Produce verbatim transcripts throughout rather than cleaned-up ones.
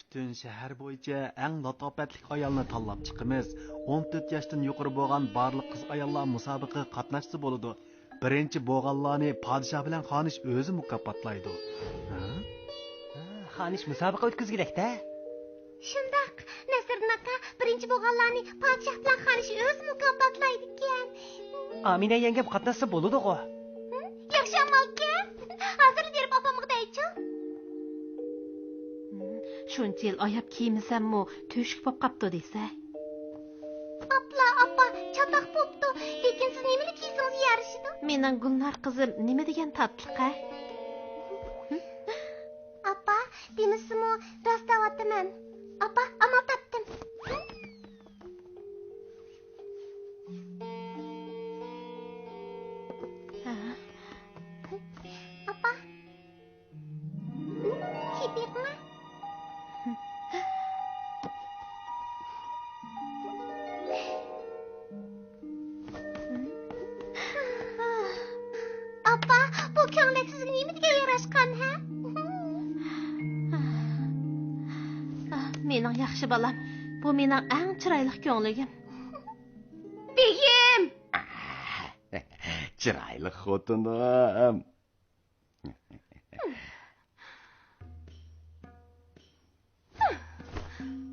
پۈتۈن شەھەر بويىچە ئەڭ لاتاپەتلىك ئايالنى تاللاپ چىقىمىز. ئون تۆت ياشتىن يۇقىرى بولغان بارلىق قىز-ئاياللار مۇسابىقىگە قاتناشسا بولىدۇ. بىرىنچى بولغانلارنى پادىشاھ بىلەن خانىش ئۆزى مۇكاپاتلايدۇ. ھە؟ خانىش مۇسابىقە ئۆتكۈزگۈدەك-دە. شۇنداق، نەسىردىن ئاكا، بىرىنچى بولغانلارنى پادىشاھ بىلەن خانىش ئۆزى مۇكاپاتلايدىكەن. ئامىنە يەڭگەم قاتناشسا بولىدىغۇ. ھە؟ ياخشى ئامالكەن. ھازىرلا بېرىپ ئاپامغا دەيچۇ. شۇنچە يىل ئاياپ كىيمىسەممۇ تۆشۈك بولۇپ قاپتۇ دېسە. ئاپلا، ئاپا، چاتاق بوپتۇ. لېكىن سىز نېمىلا كىيسىڭىز يارىشىدۇ. مېنىڭ گۈلنار قىزىم نېمە دېگەن تاتلىق-ھە؟ ئاپا، دېمىسىمۇ راست دەۋاتىمەن. ئاپا، ئامال تاپتىم. ئاپا. كىيىپ بېقىڭە. ئاپا، بۇ كۆڭلەك سىزگە نېمە دېگەن ياراشقان، ھە؟ مېنىڭ ياخشى بالام، بۇ مېنىڭ ئەڭ چىرايلىق كۆڭلىكىم. بېگىم! چىرايلىق خوتۇنۇم.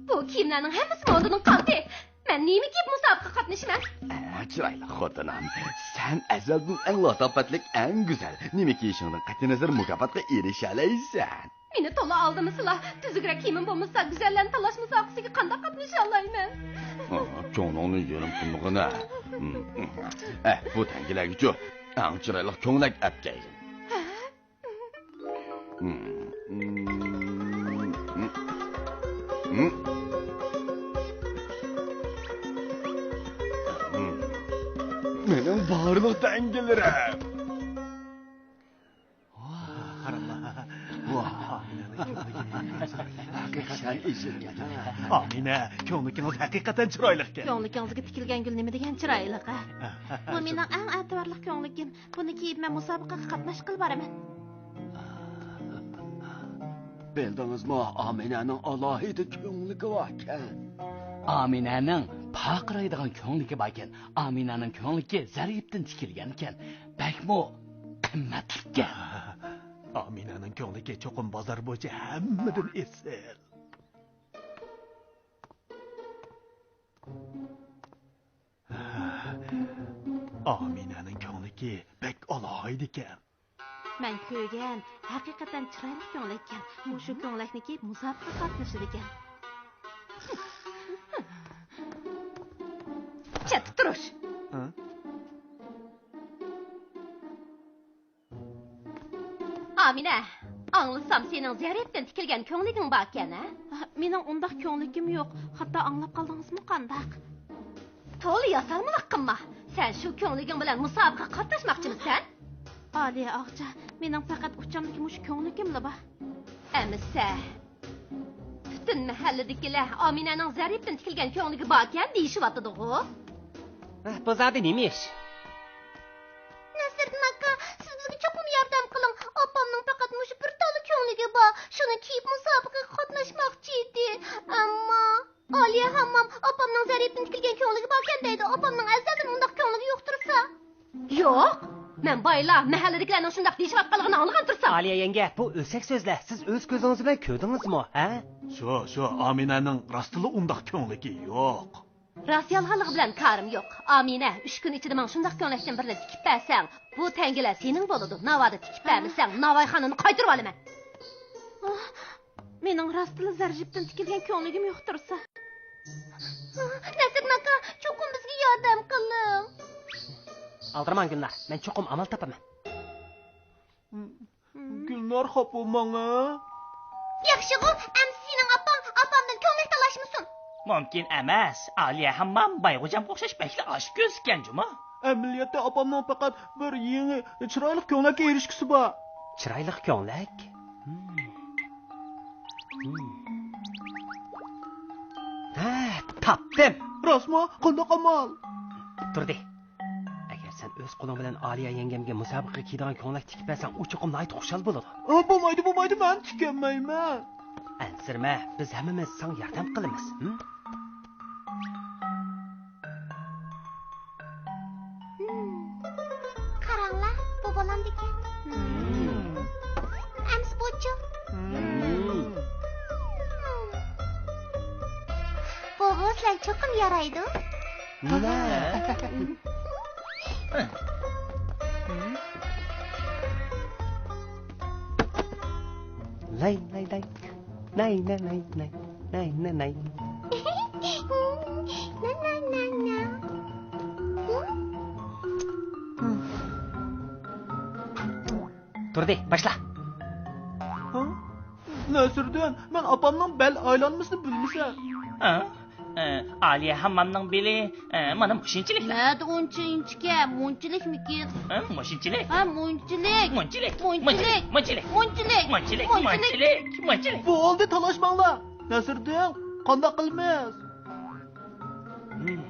بۇ كىيىملەرنىڭ ھەممىسى مودىدىن قالدى. مەن نېمە كىيىپ مۇسابىقىگە قاتنىشىمەن؟ ئە، چىرايلىق خوتۇنۇم، سەن ئەزەلدىن ئەڭ لاتاپەتلىك، ئەڭ گۈزەل. نېمە كىيىشىڭدىن قەتئىينەزەر، مۇكاپاتقا ئېرىشەلەيسەن. مېنى تولا ئالدىمىسىلا، تۈزۈكرەك كىيىمىم بولمىسا، گۈزەللەرنى تاللاش مۇسابىقىسىگە قانداق قاتنىشالايمەن؟ ئاھ، كۆڭلۈڭنى يېرىم قىلمىغىنە. ئە، بۇ تەڭگىلەرگىچۇ ئەڭ چىرايلىق كۆڭلەك ئەپ كەيلى. مېنىڭ بارلىق تەڭگىلىرىم. ۋاھ، قاراڭلار. ۋاھ، ئامىنەنىڭ كۆڭلىكى. ھەقىقەتەن ئېسىلكەن. ئامىنە، كۆڭلىكىڭىز ھەقىقەتەن چىرايلىقكەن. كۆڭلىكىڭىزگە تىكىلگەن گۈل نېمە دېگەن چىرايلىق، ھە؟ بۇ مېنىڭ ئەڭ ئەتىۋارلىق كۆڭلىكىم. بۇنى كىيىپ مەن مۇسابىقىگە قاتناشقىلى بارىمەن. بىلدىڭىزمۇ، ئامىنەنىڭ ئالاھىدە كۆڭلىكى باركەن. ئامىنەنىڭ پارقىرايدىغان كۆڭلىكى باركەن. ئامىنەنىڭ كۆڭلىكى زەرىپتىن تىكىلگەنكەن. بەكمۇ قىممەتلىككەن. ئامىنەنىڭ كۆڭلىكى چوقۇم بازار بويىچە ھەممىدىن ئېسىل. ئامىنەنىڭ كۆڭلىكى بەك ئالاھىدىكەن. مەن كۆرگەن، ھەقىقەتەن چىرايلىق كۆڭلەككەن. مۇشۇ كۆڭلەكنى كىيىپ مۇسابىقىگە قاتنىشىدىكەن. چەتتە تۇرۇش! ھە؟ ئامىنە، ئاڭلىسام، سېنىڭ زەرىپتىن تىكىلگەن كۆڭلىكىڭ باركەن، ھە؟ مېنىڭ ئۇنداق كۆڭلىكىم يوق. خاتا ئاڭلاپ قالدىڭىزمۇ قانداق؟ تولا ياسالمىلىق قىلما. سەن شۇ كۆڭلىكىڭ بىلەن مۇسابىقىگە قاتناشماقچىمىسەن؟ ئالىيە ئاغىچە، مېنىڭ پەقەت ئۇچامدىكى مۇشۇ كۆڭلىكىملا بار. ئەمىسە، پۈتۈن مەھەللىدىكىلەر ئامىنەنىڭ زەرىپتىن تىكىلگەن كۆڭلىكى باركەن دېيىشىۋاتىدىغۇ؟ ھە، بۇ زادى نېمە ئىش؟ نەسىردىن ئاكا، سىز بىزگە چوقۇم ياردەم قىلىڭ. ئاپامنىڭ پەقەت مۇشۇ بىر تاللا كۆڭلىكى بار. شۇنى كىيىپ مۇسابىقىگە قاتناشماقچى ئىدى. ئەمما ئالىيە ھاممام ئاپامنىڭ زەرىپتىن تىكىلگەن كۆڭلىكى باركەن دەيدۇ. ئاپامنىڭ ئەزەلدىن ئۇنداق كۆڭلىكى يوقتۇرسا. يوق! مەن بايلا مەھەللىدىكىلەرنىڭ شۇنداق دېيىشىۋاتقانلىقىنى ئاڭلىغان تۇرسام. ئالىيە يەڭگە، بۇ ئۆسەك سۆزلەر. سىز ئۆز كۆزىڭىز بىلەن كۆردىڭىزمۇ، ھە؟ شۇ، شۇ، ئامىنەنىڭ راستلا ئۇنداق كۆڭلىكى يوق. راست يالغانلىقى بىلەن كارىم يوق. ئامىنە، ئۈچ كۈن ئىچىدە ماڭا شۇنداق كۆڭلەكتىن بىرنى تىكىپ بەرسەڭ، بۇ تەڭگىلەر سېنىڭ بولىدۇ. ناۋادا تىكىپ بەرمىسەڭ، ناۋايخانىنى قايتۇرۇۋالىمەن. مېنىڭ راستلا زەرجىپتىن تىكىلگەن كۆڭلىكىم يوق تۇرسا. نەسىردىن ئاكا، چوقۇم بىزگە ياردەم قىلىڭ. ئالدىرىماڭ گۈلنار، مەن چوقۇم ئامال تاپىمەن. گۈلنار خاپا بولماڭ ھە. ياخشىغۇ، ئەمسە سېنىڭ ئاپاڭ ئاپامدىن كۆڭلەك تالاشمىسۇن. مۇمكىن ئەمەس. ئالىيە ھاممام بايغوجامغا ئوخشاش بەكلا ئاچكۆزكەن جۇمۇ. ئەمەلىيەتتە ئاپامنىڭ پەقەت بىر يېڭى، چىرايلىق كۆڭلەككە ئېرىشكۈسى بار. چىرايلىق كۆڭلەك؟ ھە، تاپتىم. راستمۇ؟ قانداق ئامال؟ تۇردى. ئەگەر سەن ئۆز قولۇڭ بىلەن ئالىيە يەڭگەمگە مۇسابىقىگە كىيىدىغان كۆڭلەك تىكىپ بەرسەڭ، ئۇ چوقۇم ناھايىتى خۇشال بولىدۇ. ئا، بولمايدۇ، بولمايدۇ، مەن تىكەلمەيمەن. ئەنسىرىمە، بىز ھەممىمىز ساڭا ياردەم قىلىمىز. ھىم؟ ھىم. قاراڭلار، بۇ بولامدىكەن؟ ھىم. ئەمىسە بۇچۇ؟ ھىم. بۇ بولسىلا چوقۇم يارايدۇ. نېمە؟ لاي، لاي، لاي. ناي، ناي، ناي، ناي. ناي، ناي، ناي. ناي، ناي، ناي، ناي. تۇردى، باشلا. ھە؟ نەسىردىن، مەن ئاپامنىڭ بەل ئايلانمىسىنى بىلمىسەم. ھە؟ ئە، ئالىيە ھاممامنىڭ بېلى، ئە، مانا مۇشۇنچىلىك. نەدە ئۇنچە ئىنچىكە؟ مۇنچىلىكمىكىن؟ ھە، مۇشۇنچىلىك. ھە، مۇنچىلىك. مۇنچىلىك. مۇنچىلىك. مۇنچىلىك. مۇنچىلىك. مۇنچىلىك. مۇنچىلىك. مۇنچىلىك. بولدى، تالاشماڭلار. نەسىردىن، قانداق قىلىمىز؟ ھىم.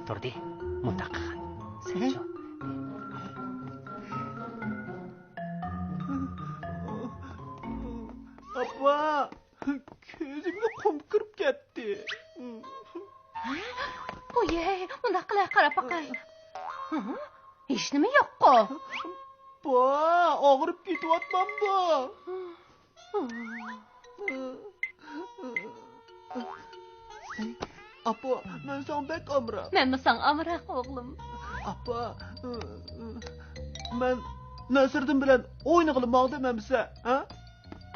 تۇردى، مۇنداق قىلغىن. سەنچۇ؟ ئاپا، كۆزۈمگە قۇم كىرىپ كەتتى. ۋوي، مۇنداق قىلە، قاراپ باقاي. ھە؟ ھېچنېمە يوققۇ. با، ئاغرىپ كېتىۋاتمامدۇ؟ ئاپا، مەن ساڭا بەك ئامراق. مەنمۇ ساڭا ئامراق، ئوغلۇم. ئاپا، مەن نەسىردىن بىلەن ئوينىغىلى ماڭدىم ئەمىسە، ھە؟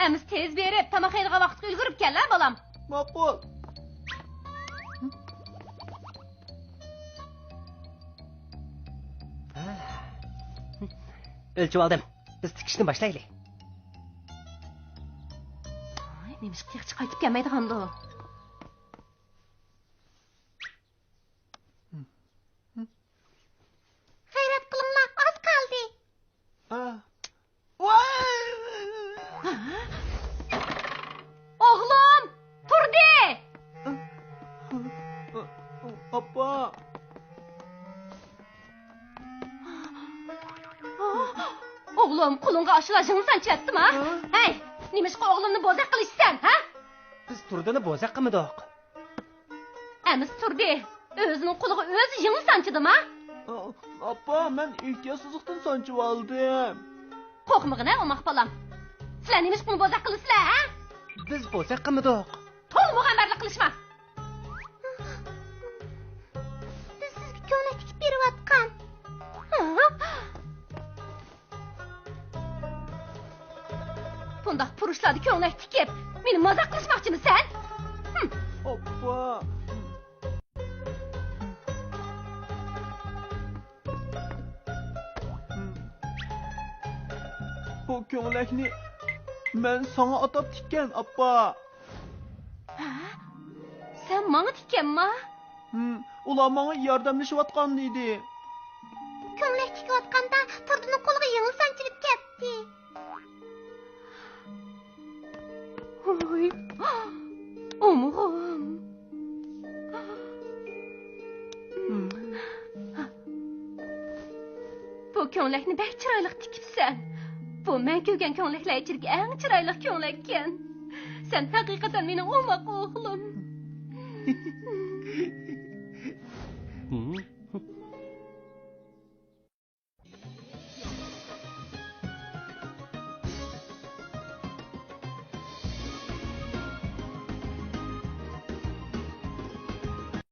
ئەمىسە تېز بېرىپ، تاماق يەيدىغان ۋاقىتقا ئۈلگۈرۈپ كەل، ھە، بالام. ماقۇل. ئۆلچىۋالدىم. بىز تىكىشنى باشلايلى. ئاي، نېمىشقا تېخىچە قايتىپ كەلمەيدىغاندۇ؟ غەيرەت قىلىڭلار، ئاز قالدى. ھە؟ ۋاي! ئوغلۇم، تۇردى! ئاپا! ئوغلۇم، قولۇڭغا ئاشۇلا يىڭنە سانچىۋەتتىما؟ ھە؟ ھەي، نېمىشقا ئوغلۇمنى بوزەك قىلىشسەن، ھە؟ بىز تۇردىنى بوزەك قىلمىدۇق. ئەمىسە تۇردى. ئۆزىنىڭ قولىغا ئۆزى يىڭنە سانچىدىما؟ ئا-، ئاپا، مەن ئېھتىياتسىزلىقتىن سانچىۋالدىم. قورقمىغىنە، ئوماق بالام. سىلەر نېمىشقا ئۇنى بوزەك قىلىسىلەر، ھە؟ بىز بوزەك قىلمىدۇق. تولا مۇغەمبەرلىك قىلىشما. بىز سىزگە كۆڭلەك تىكىپ بېرىۋاتقان. بۇنداق پۇرۇچلاردا كۆڭلەك تىكىپ، مېنى مازاق قىلىشماقچىمۇ سەن؟ ھىم. ئاپا. بۇ كۆڭلەكنى مەن ساڭا ئاتاپ تىككەن، ئاپا. ھە؟ سەن ماڭا تىككەنما؟ ھىم، ئۇلار ماڭا ياردەملىشىۋاتقان ئىدى. كۆڭلەك تىكىۋاتقاندا تۇردىنىڭ قولىغا يىڭنە سانچىلىپ كەتتى. ھوي، ئومۇغۇم. ھىم. بۇ كۆڭلەكنى بەك چىرايلىق تىكىپسەن. بۇ مەن كۆرگەن كۆڭلەكلەر ئىچىدىكى ئەڭ چىرايلىق كۆڭلەككەن. سەن ھەقىقەتەن مېنىڭ ئوماق ئوغلۇم.